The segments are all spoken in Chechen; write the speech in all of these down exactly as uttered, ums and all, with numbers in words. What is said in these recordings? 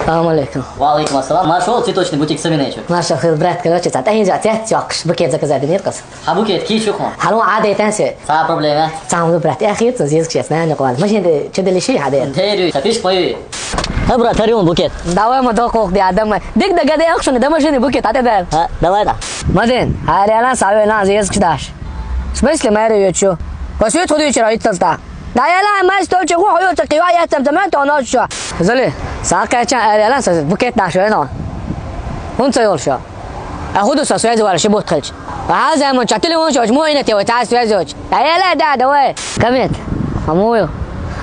Салам алейкум. Ва алейкум ассалам. Маршал, цветочный бутик Савинечу. Маршал, хил брат, короче, цат. Эй, за цвет, цвет, букет заказать, нет, кас. Ха букет, ки чухма. Халон, а, дейтан се. Ца проблема. Цам брат, я хит, зиз кшес, на, не квал. Машин де, че дели ши, ха де. Дерю, ца пиш пою. Ха, брат, харюн букет. Давай, ма, до кох де, адам. Дик да гаде, ахшуны, да машины букет, а те да. Ха, давай да. Мадин, ха, реально, саве на, зиз кшдаш. В смысле, мэри ючу? Косю, туду вчера, иттан ста. Да я ла, май стол чего, хою, так я, я там, там, то, но что? Зали, сака чан, а реально, са букет наш, но. Он ца ёлшо. А худу са связи вар, шибут хылч. А за мон ча телефон шо, мой на те, вот, а связи оч. Да я ла, да, давай. Камет. Амую.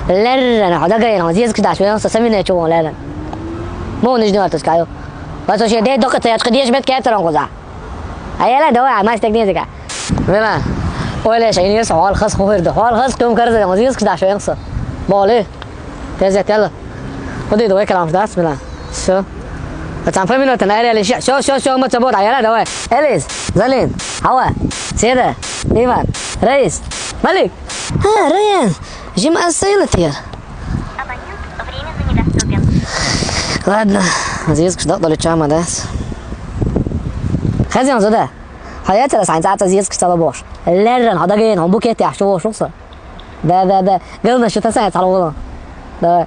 Леррен, хода гайна, зиз кшдаш, но, са Савинечу, леррен. Мо не ждёт, скажу. Вас вообще, дай дока, я чка деш бет кетерон коза. А я ла, давай, а мастер не зика. Мила, ойле, ша, инес, хол хас хуйрды. Хол хас кем карза, ма зиз кшдаш, янса. Боли. Тезет яла. Ходи, давай, калам ждать, мила. Всё. А там по минутам, а реально, всё, всё, всё, мы с тобой, а я ла, давай. Элис, Залин, Хава, Седа, Иван, Раис, Малик. А, Раян, жим асайлы тия. Абонент временно недоступен. Ладно, зиз кшдак долечама, да? Хазян зуда. Хаятра сан ца зиз кштала бош. Леррен, хода ген, он букет я, что бош, что? Да, да, да. Главное, что ты сан ца лола. Давай.